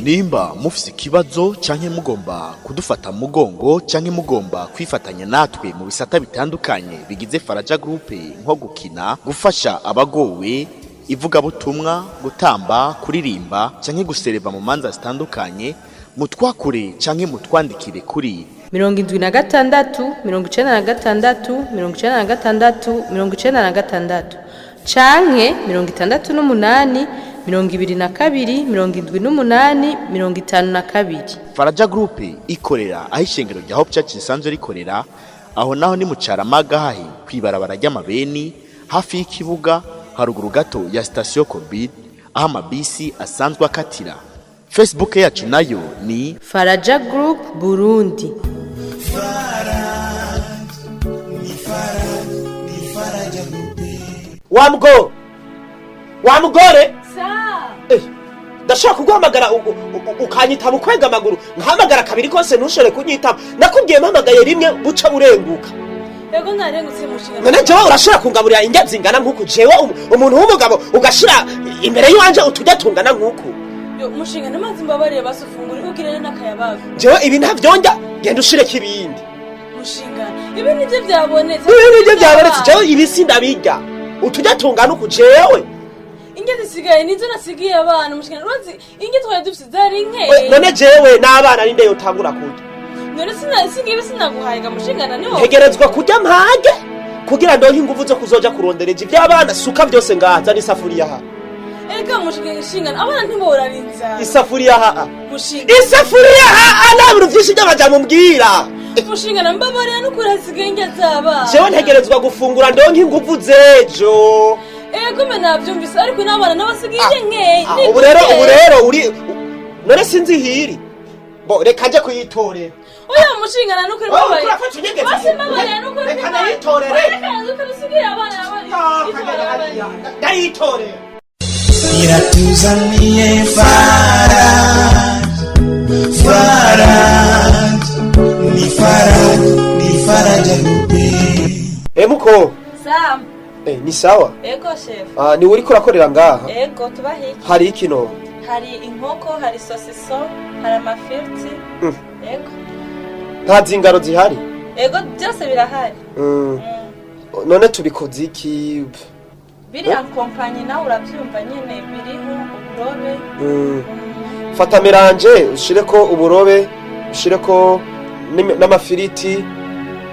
Nimba mufise ikibazo canke mugomba kudufata mu mugongo canke mugomba kwifatanya natwe mu bisata bitandukanye bigize Faraja Group, nko gukina, gufasha abagowe, ivugabutumwa, gutamba, kuririmba canke gusereva mu manza zitandukanye, mutwakure canke mutwandikire kuri 76 96 96 96 canke 68 22 78 52. Faraja Group ikorera aho ishengero rya Hope Church risanzwe rikorera. Aho naho ni mu Caramaga, hahi kwibarabara ry'amabeni, hafi y'ikibuga, haruguru gato ya sitasiyo Korbid, aho amabisi asanzwe akatira. Facebook yacu nayo ni Faraja Group Burundi. Wa mugore, wa mugore! Eh, ndashaka kuguhamagara ukanyitaba ukwega amaguru. Nkahamagara kabiri kose ntushobore kunyitaba. Nakubwiye mpamagaye rimwe buca urenguka. Ego, narengutse, mushinga. None jewe urashobora kungaburira indya zingana nk'uku? Jewe umuntu w'umugabo ugashira imbere y'iwanje uturya tungana nk'uku? Yo mushinga, namazi, mbabariye basi ufungure ugirene n'akayabaga. Jewe ibi ntavyonjya, genda ushireko ibindi. Mushinga, ibi nivyo vyabonetse. Ibi nivyo byabonetse? Jewe ibi sindabirya, uturya tungana uku jewe. Indya zisigaye nizo nasigiye abana, mushinga. Urazi indya twari dufise zari We, nkeya. None jewe n'abana ninde yotangura kurya? None singibi sinaguhaye, mushingana, niwo. Ntegerezwa kurya mpage kugira ndonke inguvu zo kuzoja kurondereja ivy'abana. Suka vyose ngaha, zana isafuriya ha. Ega mushinga, abana ntiborara inzara. Isafuriya ha. Mushinga. Isafuriya ha, nta bintu vyinshi by'amajambo mbwira. Mushinga, mbabarira n'ukuri, hasigaye indya z'abana. Jewe ntegerezwa gufungura ndonke inguvu z'ejo. Ego me, navyumvise, ariko n'abana nabasigiye indya nkeya. Ah, ubu rero uri none sinzi hiri bo, reka nje kuyitorera. Oya mushingana, n'ukuri Oh, mbabarira. kurafata unyegetse. Basi mbabarira n'ukuri. Reka ndayitorere. Reka ndusigiye abana. Ah, kagenda hariya. Ndayitorera. Iratuzaniye Faraja, Faraja, ni Faraja, ni Faraja Group. Emuko. Sam. Eh, ni sawa? Ego, chef. Ah, ni uriko urakorera ngaha? Ego, tubaha iki? Hari ikino? Hari inkoko, hari sosiso, hari amafiriti. Ego. Nta zingaro zihari? Ego, byose birahari. None tubikoze iki? Biri accompagné, nawe urabyumva nyine, biriho uburobe. Fata mélange, ushireko uburobe, ushireko n'amafiriti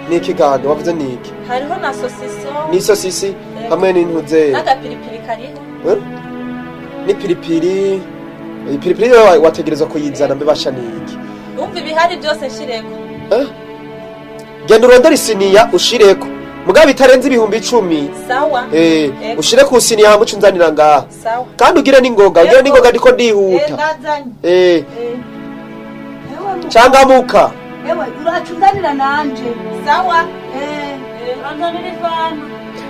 n'ikigando wavuze niki? Hariho na sosiso. N'isosisi. Ego. Hamwe n'intuze. N'agapiripiri kariho. Eh? N'ipiripiri, ipiripiri yo wategerezwa kuyizana mbe basha niki? Umva, ibihari byose nshireko. Eh? Genda urondere isiniya ushireko, mugabo itarenze 10,000. Sawa. Eh, Ego. ushire ku siniya hamwe ucunzanira ngaha. Sawa. Kandi ugire n'ingoga, ugire Ego. n'ingoga, ndiko Eh, ndihuta. ndazanye. Eh, Eh. cangamuka. Ewe, uracunzanira nanje. Sawa. Eh. Eh, uranzanira ifanta.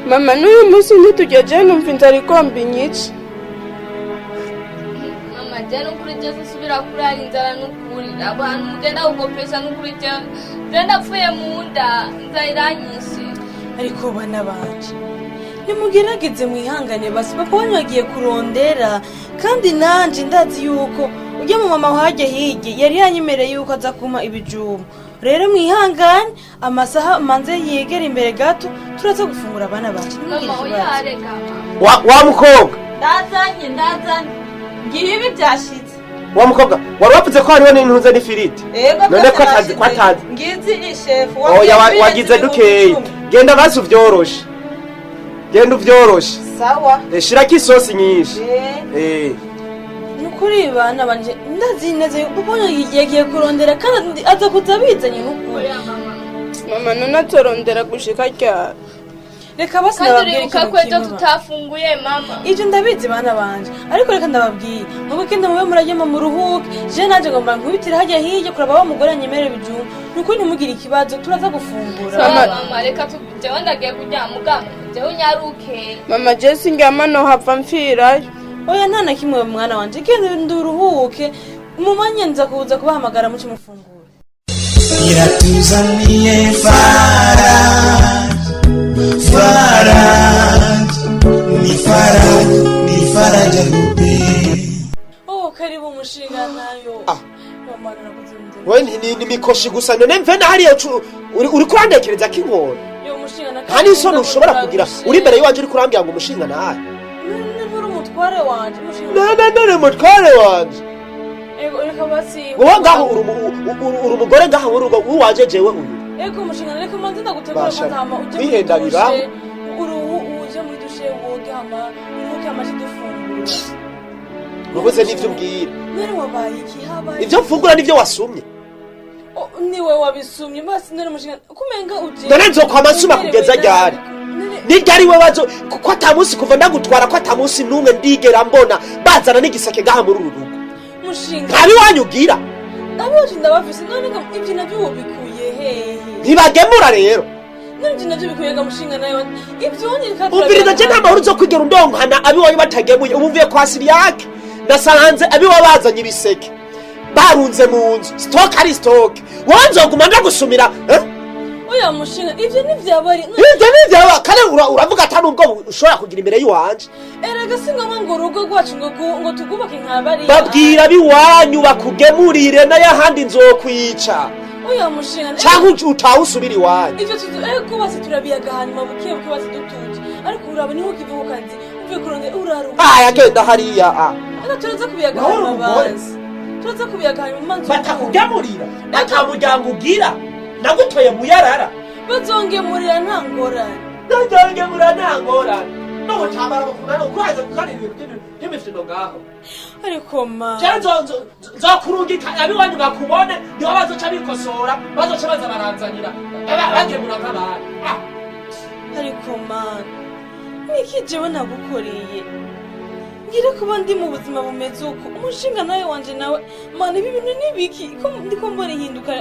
Mama, n'uyu munsi ntitujya, numva inzara igomba inyice. Mama, je nukuri je sisubira kurara inzara nukuri. Abantu mugenda kugopesha nukuri, je ndapfuye mu nda, inzara iranyishe. Ariko bana banje, nimugerageze mwihangane basi. Papa wanyu yagiye kurondera, kandi nanje ndazi yuko ujya mu mama wahajya hirya yari yanyemereye yuko aza kumpa ibijumbu. Rero mwihangane, amasaha manze yegera imbere gato, turaza gufungura abana bacu. Ntimugire Mama, ikibazo. oya, reka mama. Wa mukobwa. Ndazanye, ndazanye, ngiye, ibi byashitse. Wa mukobwa, wari wavuze ko hariho n'intuze n'ifiriti. Ego. None Byose ko atazi ko bashize. atazi? Ngizi ishefu. Oya, wagize dukeyi. Genda basi uvyoroshe, genda uvyoroshe. Sawa. Eh, shirako isosi nyinshi. Eh. Eh. Nukuri bana banje, ndazi neza yuko papa wanyu yagiye kurondera kandi aza kuza abizanye nukuri. Oya mama. Mama, none atorondera gushika ryari? Reka basi Kandi ndababwira uribuka ikintu ko ejo kimwe tutafunguye, mama. Ibyo ndabizi bana banje, ariko reka ndababwira ngo kenda mube muraryama muruhuke. Je nanje ngomba nkubitire hajya hirya kuraba wa mugore anyemerera ibijumbu. Nukuri ntimugire ikibazo, turaza gufungura. Sawa mama, reka jewe ndagiye kuryama, mugabo jewe unyaruke. Mama, je sindyama, nohava mfirayo. Oya, nta na kimwe mwana wanje, genda nduruhuke, mu mwanya nza kuza kubahamagara muce mufungura. Iratuzaniye Faraja, Faraja, ni Faraja, ni Faraja Group. Oh, karibu umushinga nayo. We ni mikoshi gusa. None mve na hariya uri kurandekereza ko inkona Yo mushinga na nta n'isoni ushobora kugira uri imbere y'iwanje uri kurambwira ngo umushinga nawe. None nturi umutware wanje, mushinga? None none mutware wanje. Ego, reka basi. Wowe ngaho uri umugore ngaho w'urugo w'iwanje, jewe uyu. Ego mushinga, reka manze ndagutegura Basha, ko hama uje muri kwihenda dushe. bibaho. Uruhu uje muri dushe woge, hama uruhuke, hama dufungura. Ubuze n'ivyo umbwira. None wabaye iki? Habaye Ivyo mfungura n'ivyo wasumye. Oh, niwe wabisumye basi. None mushinga, kumenga uje None nzokwama nsuma umerewe kugeza ryari? nabi. None Ni ryari we bazo kuko ata munsi kuva ndagutwara, ko ata munsi n'umwe ndigera mbona bazana n'igiseke ngaha muri uru rugo? Mushinga. Nta biwanyu ugira? Abiwacu ndabafise. None ngo ivyo navyo wobikuye hehe? Ntibagemura rero. None ivyo navyo bikuye ga mushinga nawe? Ivyo wonyene kandi Umviriza, je nta mahoro uzokwigera undonkana abiwanyu batagemuye. Ubu mvuye kwa Siriyake, nasanze abiwa bazanye ibiseke barunze mu nzu, stock ari stock. Wowe nzoguma ndagusumira, eh? Oya mushinga, ivyo ntivyabari. Ivyo nivyaba kare. Uravuga ata nubwo ushobora kugira imbere y'iwanje. Erega si ngombwa ngo urugo rwacu ngo tugubake nka bariya. Babwira abiwanyu bakugemurire, n'ayahandi nzokwica. Oya mushinga. Canke utahe usubira iwanyu. Ivyo tuzi ego, basi turabiyaga hanyuma buke buke, basi dutuje. Ariko uraba niho ukiva ku kazi uvuye kurondera, uraruka. Aya, genda hariya, ah. Reka turaza kubiyaga Wowe hanyuma. uri umugore. Basi turaza kubiyaga hanyuma manzi. Batakugemurira, ata muryango ugira, nagutoye muyarara. Bazongemurira, nta ngorane. Nzongemura nta ngorane, n'ubucambara bukungana ukuraza gukora ibintu by'imifino ngaho. Ariko ma Jewe nzokurungika abiwanyu bakubone, niho bazoca bikosora, bazoca baza baranzanira bagemura nk'abandi. Ah. Ariko mana, niki jewe nagukoreye ngira kuba ndi mu buzima bumeze uko? Umushinga nawe wanje nawe, mana, ibi bintu nibiki ko ndiko mbona ihinduka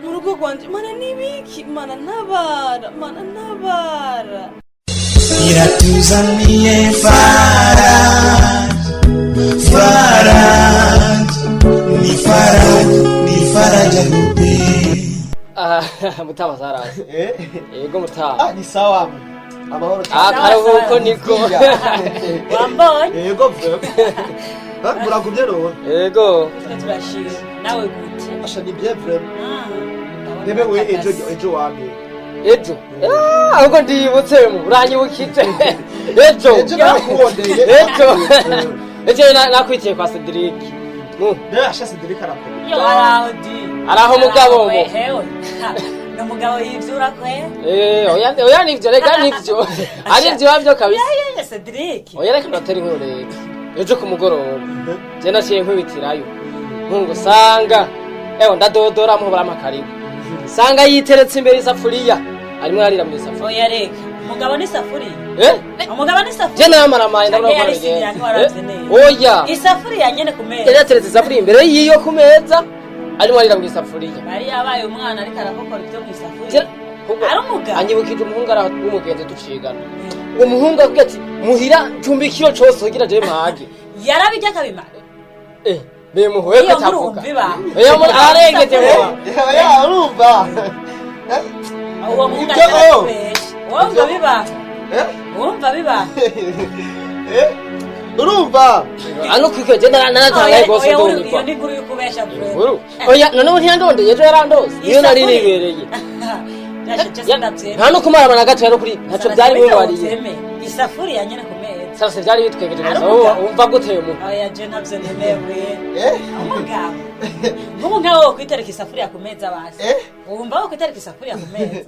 mu rugo rwanje? Mana, nibiki? Mana ntabara, mana ntabara. Iratuzaniye Faraja, Faraja, ni Faraja, ni Faraja Groupe. Ah, mutama sarazi. Yego mutama. Ah, ni sawa, amahoro. Ah, karuhuko niko. Wambonye? Yego, vraiment, muragumye none? Yego. Twe turashima, nawe gute? Asha, ni bien vraiment. Bebe we, ejo wambe. Ejo. Ah, ahubwo ndibutse mu uranyibukije. Ejo. Ejo narakuboneye. Ejo. Ejo nakwitiye kwa Cedric. Mu. Nawe asha, Cedric arakomeye. Yo, araho di. Araho mugabo mo. Hewe ni umugabo yivyura kwe. Eh, oya oya, nivyo rega, nivyo. Ari ivyo wavyo kabisa. Yeye Cedric. Oya, reka ndatera inkuru rero. Ejo ku mugoroba je naciye nkubitirayo. Nkungu sanga. Ewe, ndadodora muho barampa karibu. Sanga yiteretse imbere isafuriya. Arimo ararira mu isafuriya. Oya reka, umugabo ni safuriya? Eh? Umugabo ni safuriya? Je namaramaye ndabona Canke ko yari isiniya, bigenda. ntiwaravye neza? Oya. Isafuriya nyene ku meza? Yari yateretse isafuriya imbere yiyo ku meza. Arimo arira mu isafuriya. Bari yabaye umwana ariko arakokora ivyo mu isafuriya. Ari umugabo. Anyibukije umuhungu ari w'umugenzi ducigana. Uwo muhungu avuga ati muhira ncumba ikiro cose kugira je mpage. Yarabirya akabimara? Eh, bemuhoye ko Iyo nkuru atavuga. wumva iba. Oya, ararengeje ngo. Ya, urumva. Uwo muhungu Ibyo, ariko oh. aratubesha. Wumva biba? Wumva biba? Urumva. Ano kwikwe je naratangaye rwose Oya, ndumirwa. iyo ni inkuru y'ukubesha bro. Inkuru? Oya, none ubu ntiyandondeye? Ejo yarandose. Iyo nari nibereye. Nta no kumarama na gato yari kuri ntaco byari bimubariye. Isafuriya nyene ku meza. Sasa byari bitwegeje Ari gusa. umugabo. Wumva gute uyu muntu? Oya, je ntavyo nemewe. Umugabo nk'ubu nkawe wokwitereka isafuriya ku meza basi? Wumva wokwitereka isafuriya ku meza?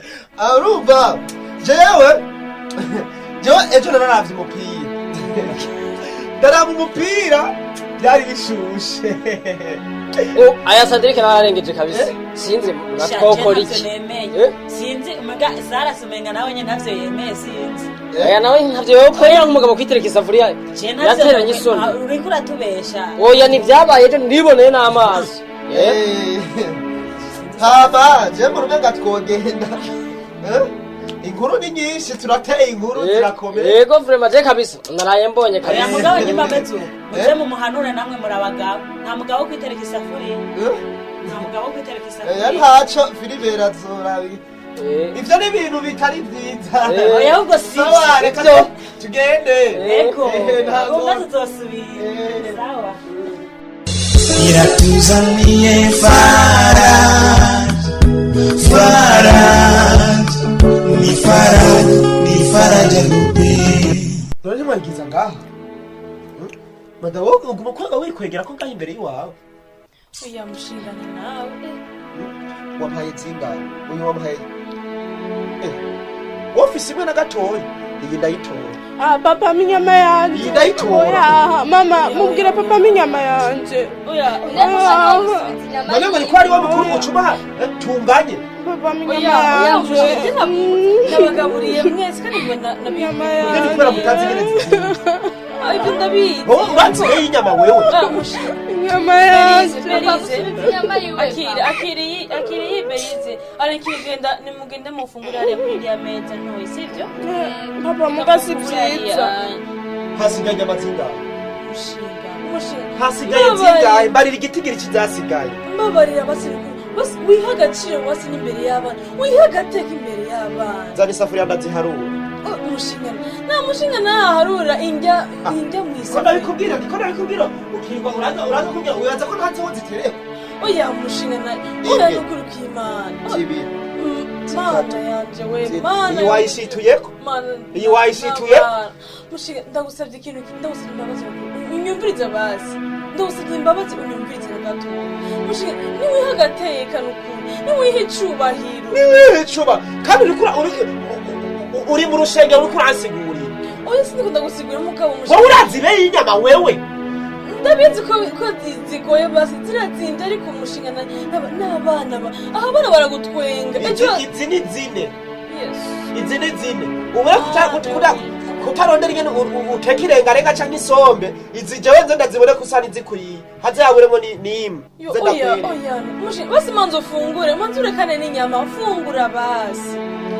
Urumva, jewe ejo nararavye umupira, ndaraba umupira, byari bishushe. Oh, aya Cedric nawe ararengeje kabisa. Sinzi twokora ntavyo iki. nemeye, sinzi umuga Sarasi umenga nawe nyene ntavyo yemeye, sinzi. Oya, nawe ntavyo yokorera nk'umugabo kwitereka isafuriya. Je ntavyo Yateranye isoni. Ah, uriko uratubesha. Oya, ntivyabaye ejo, niboneye n'amaso. Hama je mu rumenga twogenda. Eh? Inkuru ni nyinshi, turateye inkuru zirakomeye. Yego, vraiment, je kabisa naraye mbonye Oya kabisa. mugabo, nyuma ameze uko muje mumuhanure, namwe muri abagabo. Nta mugabo wo kwitereka isafuriya, nta mugabo wo kwitereka Oya, isafuriya. ntaco Filibera azorabi. Ivyo ni ibintu bitari vyiza. Oya, ahubwo si Sawa, reka sivyo. tugende. Ego. Ntago. Ubwo tuzosubira, sawa. Iratuzaniye Faraja, Faraja, ni Faraja, ni Faraja Groupe. None mwagiza ngaha madamu, wowe uguma kwanga wikwegera ko ngaha imbere y'iwawe. Oya mushingana nawe. Wampaye zingahe? Uyu wampaye ofisi imwe na gatoya, iyi ndayitora. Ah, papa minyama yanje. Iyi ndayitora. Oya, mama mubwira papa minyama yanje. Oya. None ngo ni ko ari wo mukuru ucuma tunganye? Papa minyama Oya, oya. yanje. Mushinga, nabagaburiye mwese kandi ngo Inyama None ni kubera mutazi ingene zizimvye. Ah, ibyo ndabizi. Wowe urazi rero inyama wewe? Ah, mushinga. Inyama yanje. Berize, Inyama yiwe. Akira, akira iyi, akira iyi Berize. Ariko igenda, nimugende mufungure hariya kuri iriya meza ntoyi, sibyo? Papa muga si vyiza. Hasigaye inyama zingahe? Mushinga, mushinga. Hasigaye zingahe? Mbarira igitigiri kizasigaye. Mbabarira basi, basi wiha agaciro basi n'imbere y'abana, wiha agateka imbere y'abana. Zana isafuriya ndaziharura. Oh, mushinga, nta mushinga naharura indya, indya mu Ko isafuriya. ndabikubwira, ko ndabikubwira ukirwa uraza kubwira, uraza ko ntazi aho zitereka. Oya mushinga na Inge. oya, nukuri kw'Imana. Zibiri. Mana yanje we, mana Iyi yanje. wayishituyeko? Mana. Iyi wayishituyeko? Mushinga, ndagusabye ikintu kimwe, ndagusabye imbabazi, unyumvirize basi. Ndagusabye imbabazi, unyumvirize na gatoya. Mushinga, niwiha agateka nukuri, niwiha icubahiro. Niwicuba kandi uriko uri mu rushengero, uriko uransigurira. Oya, sindiko ndagusigurira mugabo mushinga. Wowe urazi ibe y'inyama wewe? Ndabizi ko zigoye basi, zirazimvye, ariko umushinga n'abana aho abana baragutwenga ejo. Izi ni zine. Yesu. Izi ni zine ubure kutarondera ingene uteka irengarenga canke isombe. Izi jewe nze ndazibone ko usa n'izikwiye, haze haburemwo n'imwe. Yo, Nze oya. ndakwiriye. Oya mushinga basi, manza ufungure, manza urekane n'inyama, fungura basi.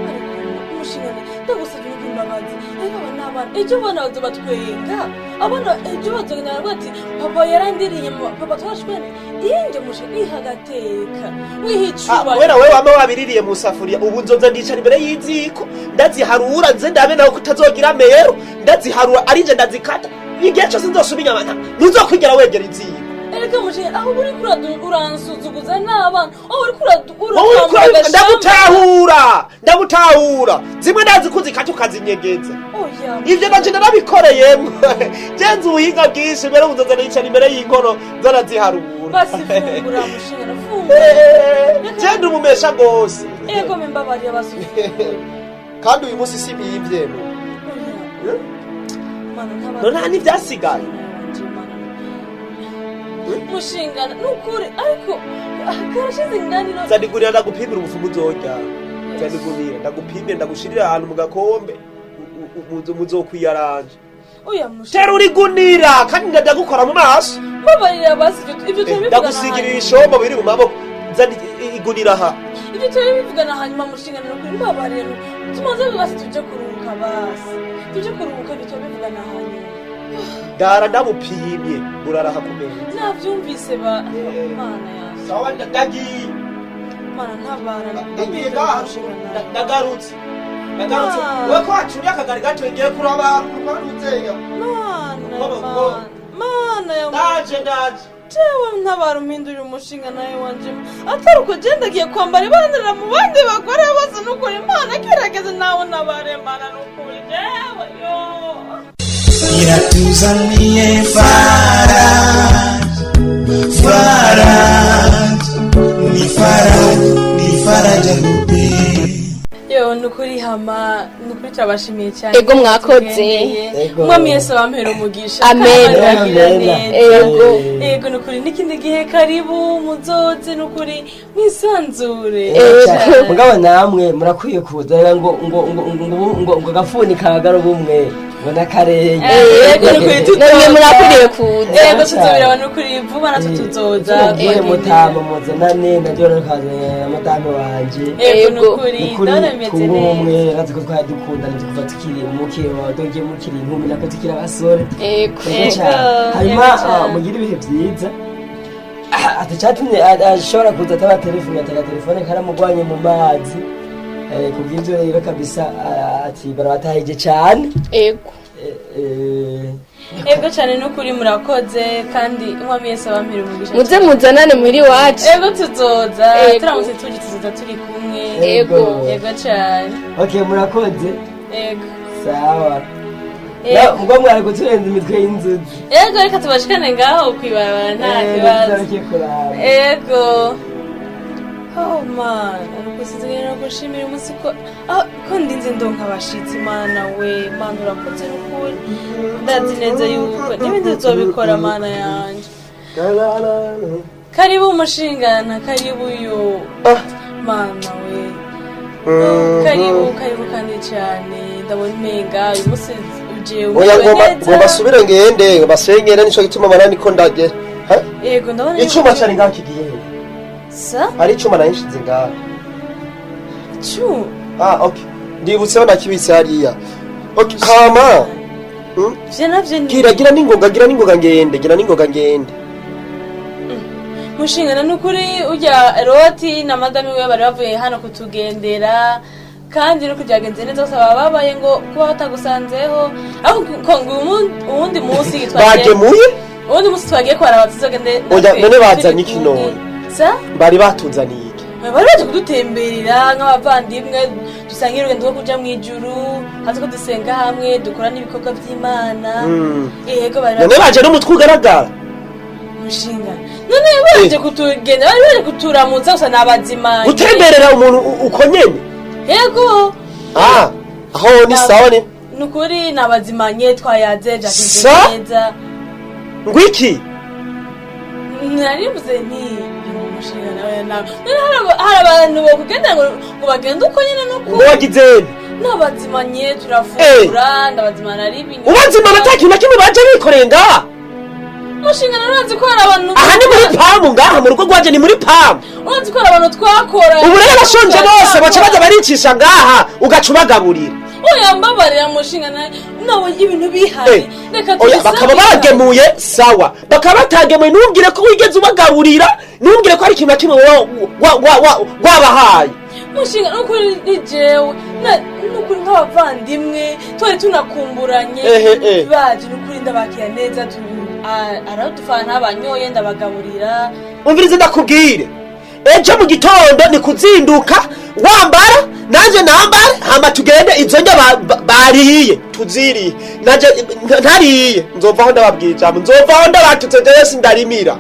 Ariko mushinga, ndagusabye nuko imbabazi, ariko aba n'abana ejo abana bazobatwenga, abana ejo bazogenda baravuga ati papa yarandiriye inyama, papa twashwanye inge. Mushinga, wiha agateka, wiha Ah, icubahiro. kubera wewe wama wabiririye mu safuriya, ubu nzoza ndicara imbere y'iziko ndaziharura, nze ndabe nawe kutazogira amero. Ndaziharura ari nje ndazikata, igihe cose nzosuma inyama ntuzokwigera wegera iziko. Erega mushinga, aho uriko uransuzuguza n'abana, aho uriko Wowe uriko uratamba. Ndagutahura, ndagutahura, zimwe ndazi ko uzikata ukazinyegeza. Oya. Ivyo nanje narabikoreyemwo, genza ubuhinga bwinshi mbere ubu nzoza nicara imbere y'inkono nzanaziharura. Basi fungura mushinga, fungura. Genda umumesha rwose. Ego mimbabarira basi. Kandi uyu munsi si bivyemo. Mana ntabara. None nta n'ivyasigaye? Mushingana nukuri, ariko karashize indani no Zandigurira ndagupimira ubufumu uzorya. Zandigurira ndagupimire, ndagushirira ahantu mu gakombe, muzokwiyaranja. Oya mushinga. Tera urigunira kandi ndagukora mu maso. Mbabarira basi, ibyo turabivugana Ndagusigira hanyuma. ibishombo biri mu maboko. Zana igunira aha. Ibyo turabivugana hanyuma mushingana, nukuri mbabarira, nukuri tumaze basi, tuje kuruhuka basi, tuje kuruhuka, ibyo turabivugana hanyuma. Ndara ndamupimye, uraraha ku meza. Navyumvise ba mana yanjye. Sawa, ndagiye. Mana ntabara. Ndagiye ngaha, ndagarutse, ndagarutse. Ah. We ko wacuriye akagari gato, ngiye kuraba kumanuzeya. Mana. Ngo- Mana, mana ya. Ndaje, ndaje. Jewe ntabara, umpindurira umushinga nawe wanje, atari uko je ndagiye kwambara ibandera mu bandi bagore bose. Nukuri Imana gerageze nawe ntabare, Mana, nukuri jewe yo. Iratuzaniye Faraja, Faraja, ni Faraja, ni Faraja Groupe. Yo, nukuri hama nukuri turabashimiye cyane. Ego, mwakoze. Tugendeye. Ego. Umwami Yesu abampera umugisha. Amen. Kandi abagira Amen. neza. Ego. Ego, nukuri n'ikindi gihe karibu, muzoze nukuri mwisanzure. Ego. Mugabo namwe murakwiye kuza ngo agafuni kagara ubumwe ngo n'akarenge. Ego, nukuri tuzoza. Namwe murakwiriye kuza. Ego, tuzobiraba nukuri vuba, natwe tuzoza. Tubabwire mutama muzanane nabyo rero madamu wanje. Ego. Ego. Nukuri Nukuri ndabona bimeze twunge neza. ubumwe, natwe ko twari dukundana kuva tukiri mukiri badoge, mukiri inkumi, nako tukiri abasore. Ego. Ego cyane. Hanyuma Ego cyane. mugire ibihe byiza. Ati cyatumye ashobora kuza ataba telefone, ataka telefone karamugwanye mu mazi. Kubw'ibyo rero kabisa, ati barabatahije cyane. Ego. Eh, eh, Ego cyane n'ukuri murakoze kandi umwami Yesu abampera umugisha. Muze muzanane muri iwacu. Ego tuzoza. Ego. Turamutse tuje tuzoza turi kumwe. Ego. Ego cyane. Okay, murakoze. Ego. Sawa. Ego. Na ubwo mwari kuturenza imitwe y'inzuzi. Ego reka tubashikane ngaho kwibarabara nta kibazo. Tuzarukiye kuraba. Ego. Oh man, ariko sinzi no gushimira umunsi ko ah, ko ndinze ndonka abashitsi. Mana we, mana urakoze n'ukuri. Ndazi neza yuko n'ibindi uzobikora, mana yanje. Karibu umushingana, karibu yo. Mana we. Karibu, karibu kandi cyane. Ndabona umenga uyu munsi uje Oya, umerewe ngomba neza. ngomba asubire ngende basengere, nico gituma mana niko ndage. Ha? Yego, ndabona Icuma cari ngaho kigiye he? Sa? Hari icuma nayishize ngaho. Cu. Ah, okay. Ndibutseho nakibitse hariya. Okay, hama. Vyo navyo ni Gira gira ningoga, gira ningoga ngende, gira ningoga ngende. Mushingana n'ukuri ujya Roti na madame we bari bavuye hano kutugendera kandi no byagenze neza gusa baba babaye ngo kuba batagusanzeho, ariko ko ngo uwundi munsi Bagemuye? Uwundi munsi twagiye kwaraba tuzogende. Oya, none bazanye iki none? Sa? Bari batuzaniye iki? Bari baje kudutemberera nk'abavandimwe, dusangira urugendo rwo kuja mw'ijuru, hazi ko dusenga hamwe, dukora n'ibikorwa by'Imana. Yego, bari None baje n'umutwe ugaragara? Mushinga, none baje kutugenda, bari baje kuturamutsa gusa n'abazimanye. Gutemberera umuntu uko nyene? Yego. Ah, aho ni sawa ni. Nukuri nabazimanye, twayaze, byagenze Sa? neza. Ngwiki? Naribuze nti umushinga nawe nawe none hari abantu bokugenda ngo bagende uko nyene nuko Ngo wagize? Nabazimanye, turafungura, ndabazimana ari ibinyobwa. Ubazimana ata kintu na kimwe baje bikoreye ngaha? Mushinga, urazi ko hari abantu Aha ni muri pamu, ngaha mu rugo rwanje ni muri pamu. Urazi ko hari abantu twakora. Ubu rero abashonje bose baca baza baricisha ngaha, ugaca ubagaburira? Oya, mbabarira mushinga, nawe ibintu bihari reka Oya, tubisange. bakaba bagemuye sawa, bakaba batagemuye ntubwire ko wigeze ubagaburira, ntubwire ko hari ikintu na kimwe wabahaye. Mushinga, nukuri ni jewe nukuri nk'abavandimwe twari tunakumburanye. Ehe, eh. Baje nukuri ndabakira neza, aradufana abanyoye ndabagaburira. Umvirize ndakubwire, ejo mu gitondo ni kuzinduka wambara nanjye nambara, hama tugende izo ndya bariye tuziriye. Nanjye ntariye nzovaho ndababwira ijambo, nzovaho ndabatutse, jewe sindarimira.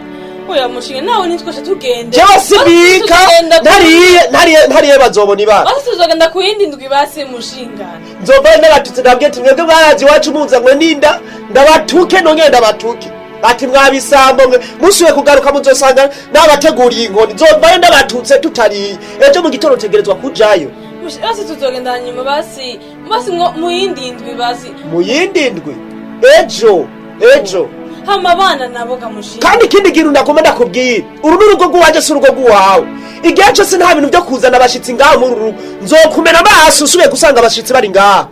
Oya mushinga, nawe nitwese tugende. Jewe sibika ntariye, ntariye, ntariye bazobona ibara. Basi tuzogenda ku yindi ndwi basi mushinga. Nzovaho ndabatutse, ndababwira ati mwebwe mwarazi iwacu muzanywe n'inda, ndabatuke nongere ndabatuke, ati mwabisambo mwe musubiye kugaruka muzosanga nabateguriye inkoni. Nzovayo ndabatutse tutariye. Ejo mu gitondo utegerezwa kujayo. Basi tuzogenda hanyuma, basi mu yindi ndwi basi. Mu yindi ndwi? Ejo, ejo. Hama abana nabo gamushinga? Kandi ikindi kintu ndagomba ndakubwira, uru ni urugo rw'iwanje, si urugo rw'iwawe. Igihe cyose nta bintu byo kuzana abashitsi ngaha muri uru rugo. Nzokumena amaso usubiye gusanga abashitsi bari ngaha.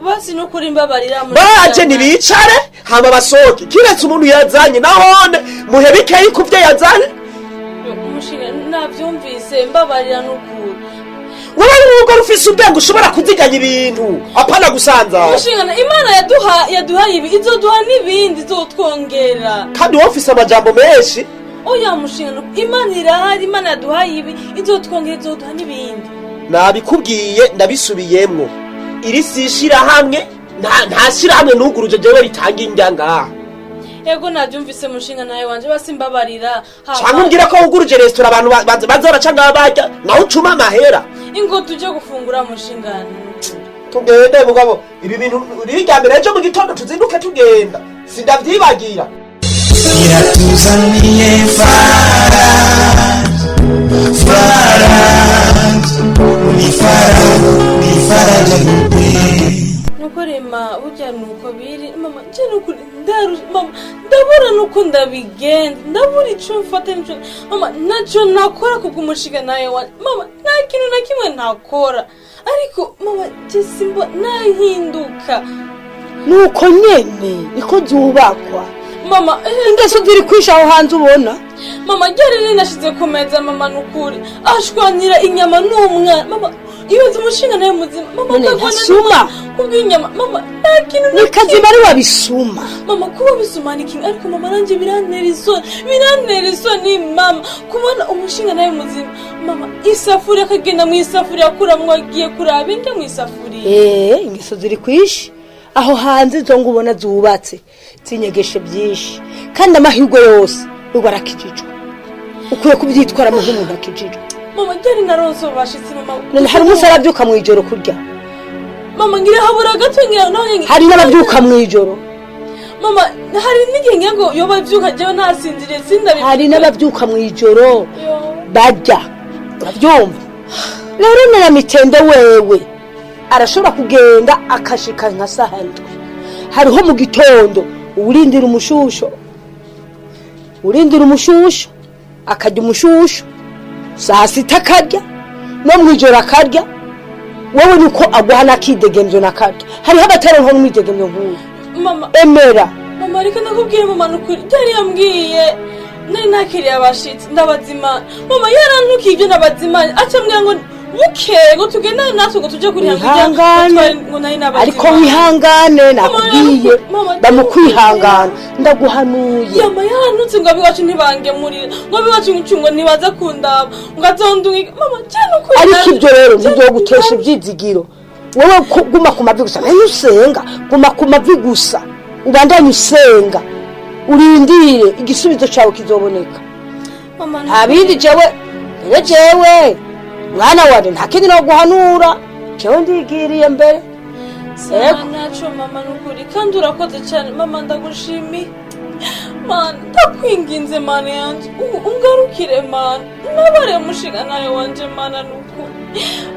Basi nukuri mbabarira. Baje ntibicare hama basohoke, kiretse umuntu yazanye, nahone muhe bikeyi ku byo yazanye. Umushinga, navyumvise, mbabarira nukuri. Wowe n'urugo rufise ubwenge ushobora kuziganya ibintu, apana gusanzara. Umushinga, Imana yaduha ibi, izoduha n'ibindi, izotwongera. Kandi wowe ufise amajambo menshi. Oya mushinga, Imana irahari, Imana yaduhaye ibi, izotwongera, izoduha n'ibindi. Nabikubwiye ndabisubiyemwo, iri si ishirahamwe, nta shirahamwe nuguruje jewe ritanga indya ngaha. Yego, nabyumvise mushinga nawe wanje, basi mbabarira. Canke umbwira ko wuguruje resitora abantu baza baraca ngaha barya, nawe ucuma amahera. Ingo tuje gufungura mushinga. Tugende mugabo, ibi bintu rirya mbere ejo mu gitondo tuzinduke tugenda, sindavyibagira. Iratuzaniye Faraj, Faraj, ni Faraj, ni Faraj Groupe. Nuko rema burya nuko biri mama, nje nukuri ndaru mama, ndabura nuko ndabigenza, ndabura ico mfata nico mama, naco nakora kubw'umushinga nawe wa mama, nta kintu na kimwe ntakora, ariko mama je simba nahinduka. Nuko nyene niko zubakwa. Mama, ingeso ziri kwisha aho hanze ubona. Mama, ryari rero nashize ku meza mama, nukuri ashwanira inyama n'umwana mama. Ibaze umushinga nawe muzima mama, None akagwana ntasuma? kubw'inyama mama, nta kintu na Ni kazima ari wabisuma. Mama, kuba bisuma ni kimwe, ariko mama nanjye birantera isoni, birantera isoni mama, kubona umushinga nawe muzima mama, isafuriya akagenda mu isafuriya akuramwo, agiye kuraba indya mu isafuriya. Ingeso ziri kwishi aho hanze, izo ngo ubona zubatse zinyegeshe byinshi, kandi amahirwe yose ubu arakijijwe, ukwiye kubyitwaramo nk'umuntu akijijwe. Mama, ryari naronse abo bashitsi mama? None hari umunsi arabyuka mu ijoro kurya? Mama, ngira habura gato, ngira nawe. Hari n'ababyuka mu ijoro. Mama, hari n'igihe ngira ngo yoba abyuka jewe ntasinziriye, sindabivuga. Hari n'ababyuka mu ijoro barya, urabyumva rero? Na mitende wewe arashobora kugenda akashika nka saha 7. Hariho mu gitondo urindira umushusho, urindira umushusho akarya umushusho, saa sita akarya, no mu ijoro akarya. Wowe niko aguha n'akidegemvyo nakarya, hariho abataronka n'umwidegemvyo nk'uyu. Mama. Emera. Mama, reka ndakubwira mama, nukuri ryari yambwiye nari nakiriye abashitsi ndabazimana mama, yarantukiye ibyo nabazimanye, aca ambwira ngo bukeye ngo tugendane natwe ngo tuje kuriha ngo Wihangane. ngo nari nabazimanye. Ariko wihangane, nakubwiye. Mama, Bamukwihangana, ndaguhanuye. Yama yarantutse ngo abiwacu ntibangemurira, ngo abiwacu ngo ntibaza kundaba, ngo azondungike mama, cyane ukuri. Ariko ibyo rero ntibyogutesha ibyizigiro. Wowe guma ku mavi gusa, nayo usenga, guma ku mavi gusa, ubandanye usenga, urindire igisubizo cyawe kizoboneka. Mama. Nta bindi, jewe rero, jewe mwana wanje, nta kindi no guhanura, jewe ndigiriye mbere. Sawa, naco mama, nukuri kandi urakoze cyane mama, ndagushimiye mana, ndakwinginze mana yanje, ungarukire mana, nabare umushinga nawe wanje mana, nukuri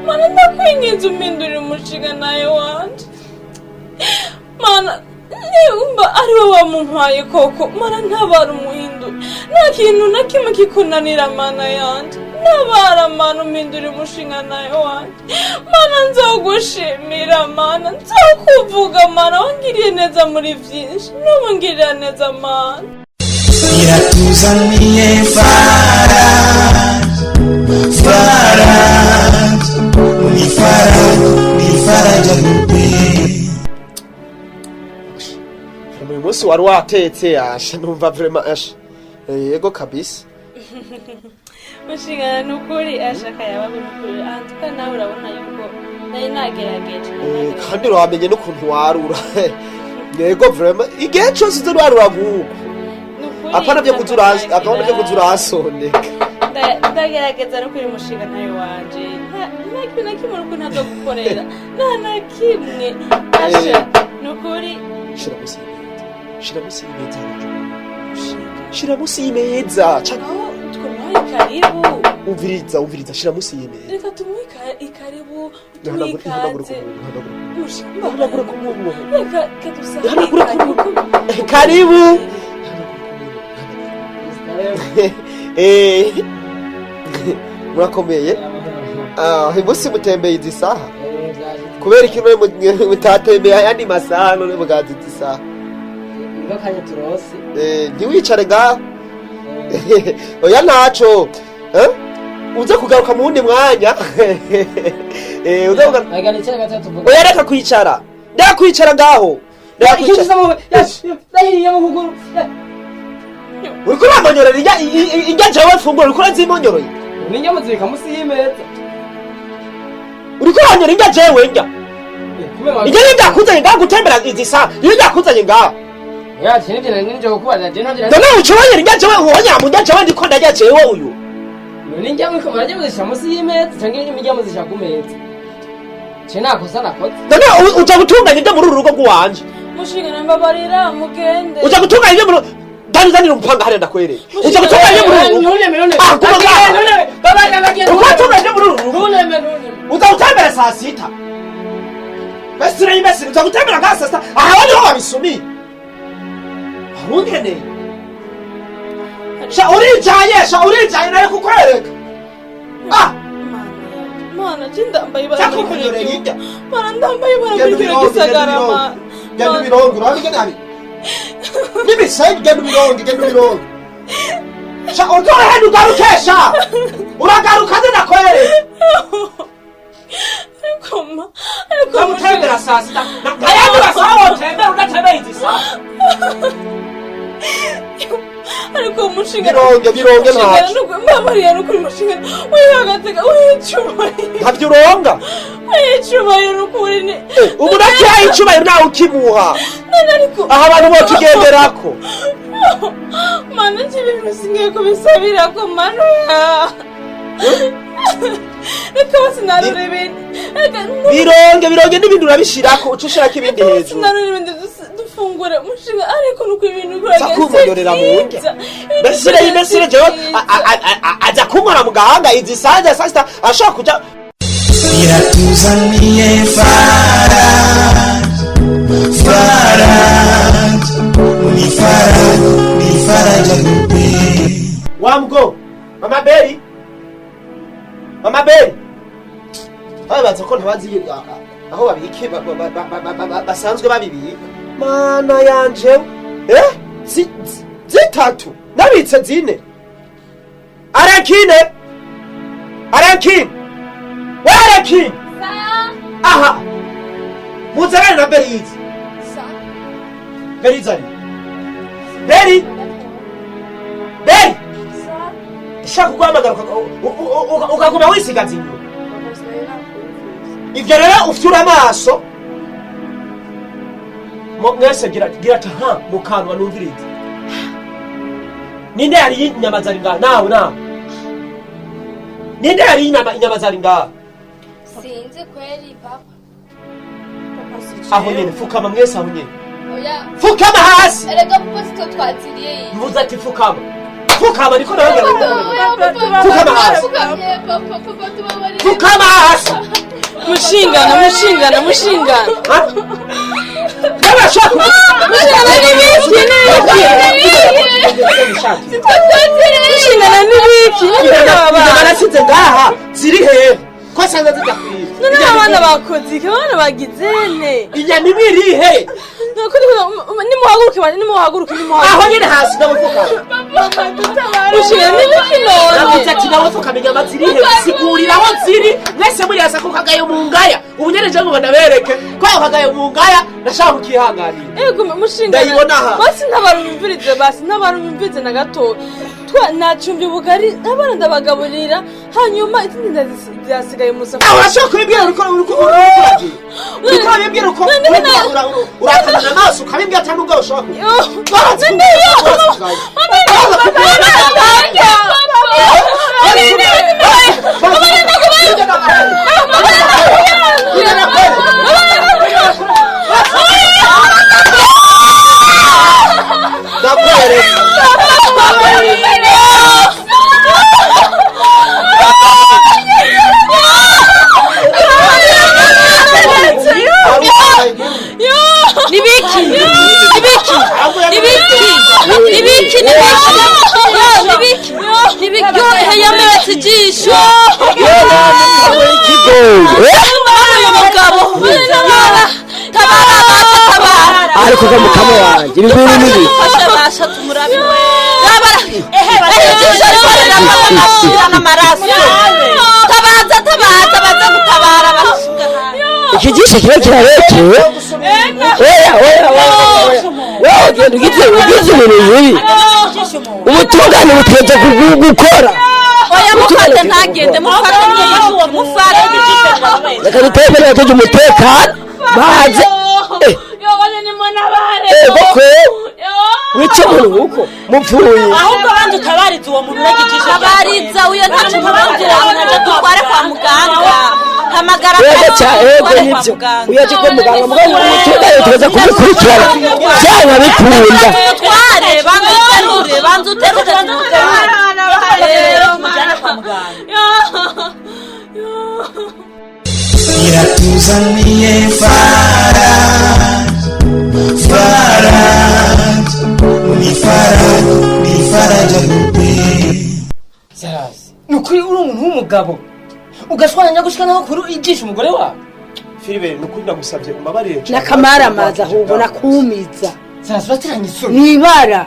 mana, ndakwinginze umpindurire umushinga nawe wanje mana, nimba ari wowe wamumpaye koko mana, ntabara umuhindure, nta kintu na kimwe kikunanira mana yanje, ntabara mana, umpindure umushinga nawe wanje mana, nzogushimira mana, nzokuvuga mana, wangiriye neza muri byinshi, n'ubu ngirira neza mana. Iratuzaniye Faraja, Faraja, ni Faraja, ni Faraja Group. Uyu munsi wari watetse asha, numva vraiment asha, yego kabisa. Mushingana, nukuri ashaka yabaho, nukuri ahantu nawe urabona yuko nari nagerageje. Kandi uramenye n'ukuntu warura, yego vraiment, igihe cyose uza urarura nk'uko. Nukuri. Apana byo kuza apana byo kuza urasoneka. Ndagerageza no kuri mushinga ntayo wanje, nta kintu na kimwe nukuri ntazogukorera, nta na kimwe asha, nukuri. Shira munsi y'imeza, shira munsi y'imeza, shira munsi y'imeza. Aho twamuhaye karibu. Umviriza, umviriza, shira munsi y'imeza. Reka tumuhe ikaribu, tumuhe Ihanagure, ihanagure ku ikaze. munwa, ihanagure. Mushinga, Ihanagure ku munwa. reka kadusange. Ihanagure ku munwa. Karibu. Murakomeye? Ah, uyu munsi mutembeye izi saha kubera iki? None mutatembeye ayandi masaha, none mugaza izi saha? Niko kanya turose. Ntiwicare ngaho, oya ntaco. Eh? Uze kugaruka mu wundi mwanya. Uze kugaruka. Reka nicare gato tuvuge. Oya, reka kwicara, reka kwicara ngaho, reka kwicara. Ndahiriye mu kuguru. Uriko uramonyorera irya irya jewe mfungura, uriko urazimonyoroye. Ninjya muzibika munsi y'imeza. Uriko uranyora irya jewe ndya. Iryo ni ryakuzanye ngaho gutembera izi saha, iyo ryakuzanye ngaho. Ya, kinivyo nari nije kukubaza, je ntavyo. None ucubanyira irya jewe uwonyamu ndya jewe ndiko ndarya jewe uyu. None njya muriko murajya muzisha munsi y'imeza canke imijya muzisha ku meza? Je nakosa nakoze. None uja gutunganya ibyo muri uru rugo rw'iwanje? Mushinga, mbabarira mugende. Uja gutunganya ibyo muri dani, zanira umupanga hariya ndakwereka. Uja gutunganya ibyo muri uru rugo? Ntuneme, ntuneme. Ah, guma ngaha. Ntuneme, babarira bagiye. Uko watunganya ibyo muri uru rugo? Ntuneme, ntuneme. Uza gutembera saa sita, mesire y'imesire, uza gutembera ngaha saa sita, aha niho babisumiye, arunkeneye. Sha uricaye, sha uricaye, nari kukwereka. Ah. Mana, je ndambaye ibara Cyangwa muri kino ukunyorera gihugu. hirya. Mana, ndambaye ibara muri Genda kino ubironge, gisagara genda mana. genda ubironge, urabona ingene hari n'imisenyi, genda ubironge, genda ubironge. Sha uzohenda ugaruke, sha uragaruka nze ndakwereka. Ariko ma, ariko Ndamutembera saa sita. Ayandi masaha wotembera udatembera izi saha. Ariko umushinga Bironge, bironge ntacyo. Mbabariye nukuri mushinga. Wihagatega wicubahiro. Ntavyo uronga. Wicubahiro nukuri ni. Ubu nakihaye icubahiro nawe ukimuha. None ariko Aho abantu botugenderako. Mana ibintu singiye kubisabira ko manu ya. Reka basi narure ibindi. Reka Bironge, bironge n'ibindi urabishirako, uca ushirako ibindi hejuru. Sinarure ibindi dufungure mushinga ariko nuko ibintu Za kumponyorera mu ndya. Mbese mbese jewe aza kunkora mu gahanga izi saha za saa sita ashobora kuja Iratuzaniye Faraj, Faraj, ni Faraj, ni Faraja Group. Wa mgo Mama Beri, Mama Beri, babaza ko ntabazi aho babike basanzwe babibika. Mana yanje, zitatu nabitse zine. Arakine, arakine, we arakine. Aha muzanane na Berizi. Berizi ari Beri, Beri, ndashaka kuguhamagara ukaguma wisigaza inyuma. Ivyo rero ufyura amaso. Mwese gira gira ati ha mu kanwa numvirize. Ninde yariye inyama zari ngaha? Nawe, nawe, ninde yariye inyama zari ngaha? Sinzi kweli papa. Aho nyene fukama mwese, aho nyene. Oya. Fukama hasi. Erega papa sitwe twaziriye iyi. Mvuze ati fukama, fukama, niko nababwira. Oya, papa, Fukama hasi. Fukamye papa, papa tubabarire. Fukama hasi. Mushingana, mushingana, mushingana. N'abashaka Mushingana n'ibiki, n'ibiki. Mushingana n'ibiki, n'ibiki aba Inyama bana. nasize ngaha ziri hehe ko asanze zidakwiye? None aba bana bakoze iki? Abana bagize ne? Inyama imwe iri he? Nuko nimuhaguruke bane, nimuhaguruke, nimuhaguruke. Aho nyene hasi nawe fukama. Mushingana n'ibiki none? Navuze ati nawe fukama, inyama ziri he? Sigurira aho ziri mwese muri hasi. Ako kagayo mu ngaya ubu nyene je ngo ndabereke ko ako kagayo mu ngaya ndashaka kukihanganira. Ego mushingana. Ndayibona aha. Basi ntabarunyumvirize, basi ntabarunyumvirize na gato. Twa nacumbye ubugari abana ndabagaburira hanyuma izindi zasigaye mu safuriya. Aho urashobora kubibwira uriko uriko uriko uriko urabibwira uko urakanana amaso ukabibwira atari nubwo ushobora kubibwira. Ndakwereka. Nibiki, nibiki, nibiki, nibiki, nibiki, nibiki, nibiki, yametse ijisho. Uyu mugabo, tabara basha, tabara. Ariko ko mukama wanjye ibi bintu ni biki? Fasha basha tumurabe. Tabara, ehe ijisho rikorera n'amaraso. Tabaza, tabaza, baza gutabara bashinga. Iki jisho kiba kirarekewe. Oya, oya, oya, oya, wewe ugenda ugize ibintu bibi, ubutungane butegerezwa gukora. Oya, mufate ntagende, mufate ntiyishuke, mufate. Reka dutembere abateje umutekano baze. Ego kwe wica umuntu uko mupfuye. Ahubwo abandi utabariza uwo muntu urega ijisho. Tabariza uyo ntaco mubabwira, ntaco dutware kwa muganga. Hamagara Ego cya ego dutware kwa nibyo muganga. uyaje kwa muganga, muganga ubutungane tukaza kumukurikirana byanga bikunda. Tumutware, banza uterure, banza uterure tumutware. Tumujyane kwa muganga. Iratuzaniye Faraj, Faraj, ni Faraj, ni Faraja Group. Sarasi, ni ukuri uri umuntu w'umugabo ugashwanya gushika naho kuri ijisho umugore wawe. Filibe, nukuri ndagusabye umbabarire cane. N'akamaramaza ahubwo nakumiza. Sarasi, urateranya isoni. Nibara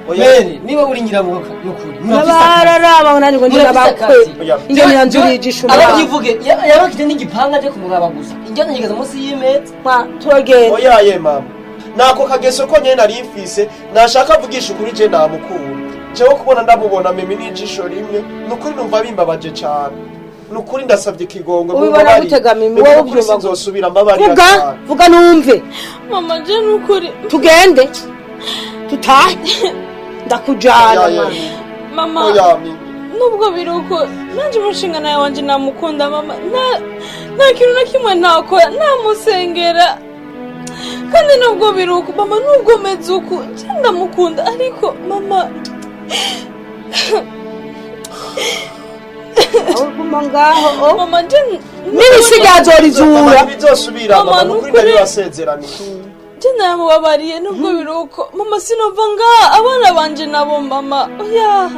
Mere niba uri nyirabuka nukuri. Bararaba nani ngo ndabakwe ingene yanzurije ishuma. Ababyivuge yabakije n'igipanga aje kumuraba gusa. Injyana nyegeza munsi y'imeza. Turagenda. Oya ye mama, nako kageso ko nyene nari mfise, nashaka avugisha ukuri, je namukunda. Jewe kubona ndamubona mimi n'ijisho rimwe, nukuri numva bimbabaje cane. Nukuri ndasabye ikigongwe. Ubibona gutega mimi, wowe ubyumva gute? Sinzosubira, mbabarira Vuga. cane. Vuga numve. Mama, je nukuri. Tugende tutahe, ndakujana. Oya, ye. Mama. Mama. Oya mimi. Nubwo biri uko, nanjye umushinga wanje namukunda mama. Nta kintu na kimwe ntakora, namusengera. Kandi nubwo biri uko mama, nubwo meze uku, nje ndamukunda. Ariko mama. Guma ngaho. Mama, nje N'ibisigaye azorizura. Mama, ntibizosubira mama. Mama, Nukuri nukuri. ndabibasezeraniye. Nje namubabariye nubwo biri uko mama, sinova ngaha abana banje nabo mama. Oya,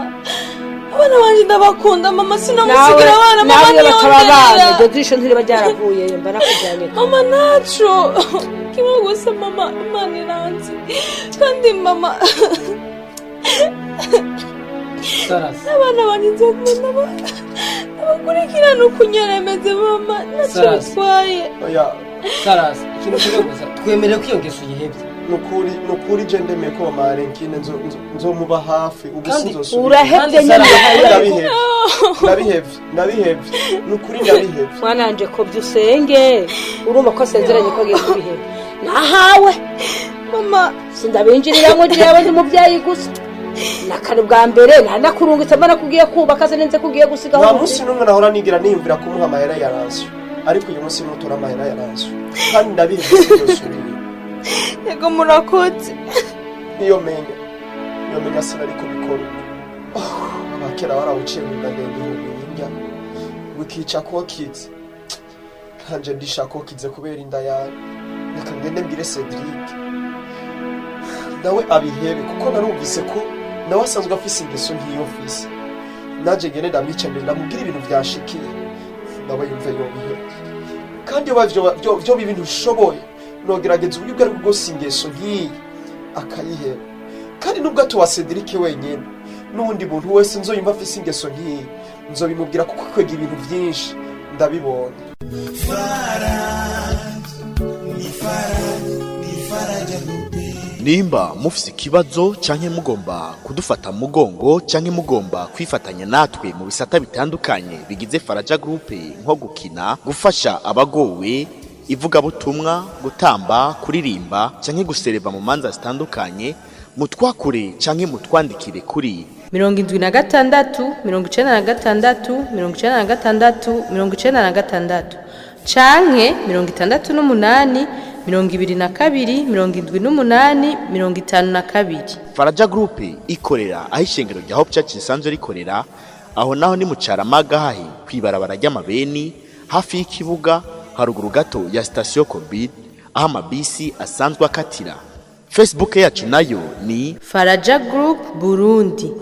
abana banje ndabakunda mama, sinamusigira abana mama. Nawe bataba abana. Niyonderera. Iryo jisho ntiriba ryaravuye, mba nakujyanye kare. Mama, naco kimwe gusa mama, Imana iranzi kandi mama. Sarasi. Abana banje nzoguma nabakurikirana ukunyeremeze mama, naco Sarasi. bitwaye. Oya. Sarasi, ikintu kimwe gusa, twemerere ko iyo ngeso uyihebye. Nukuri, nukuri, je ndemeye ko mama Renkine nzomuba hafi ubu. Kandi Sinzosubira. Urahevye nyene. Ndabihevye, ndabihevye, ndabihevye, nukuri ndabihevye. Mwananje, ko byusenge urumva ko asezeranye ko agiye kubiheba nahawe. Mama. Sindabinjiriramwo jewe, ndi muvyeyi gusa nakare bwa mbere nanakurungitse mbona kugiye kubaka, sinenze kugiye gusigaho. Nta munsi n'umwe nahora nigira niyumvira kumuha amahera ya ransiyo, ariko uyu munsi nutora amahera ya ransiyo kandi ndabihevye, sinzosubira. Yego, murakoze. Niyo menya, niyo menya sinari kubikora. Oh, abakera barawuciye mu nda ndende ihumura indya wikica kokize, kanje ndisha kokize kubera inda yawe. Reka ngende mbwire Cedric nawe abihebe, kuko narumvise ko nawe asanzwe afise ingeso nk'iyo mfise. Nanje ngende ndamwica mbere, ndamubwire ibintu vyashikiye, nawe yumve yobihebe. Kandi iyo vyoba ibintu ushoboye, nogerageza uburyo ubwo aribwo bwose ingeso nk'iyi akayiheba. Kandi nubwo atuwa Cedric wenyine, n'uwundi muntu wese nzoyumva afise ingeso nk'iyi nzobimubwira, kuko kwega ibintu vyinshi ndabibonye. Nimba mufise ikibazo canke mugomba kudufata mu mugongo canke mugomba kwifatanya natwe mu bisata bitandukanye bigize Faraja Group, nko gukina, gufasha abagowe, ivugabutumwa, gutamba, kuririmba canke gusereva mu manza zitandukanye, mutwakure canke mutwandikire kuri 76 96 96 96 canke 68 22 78 52. Faraja Group ikorera aho ishengero rya Hope Church risanzwe rikorera. Aho naho ni mu Caramaga, hahe kwibarabara ry'amabeni, hafi y'ikibuga, haruguru gato ya sitasiyo Covid, aho amabisi asanzwe akatira. Facebook yacu nayo ni Faraja Group Burundi.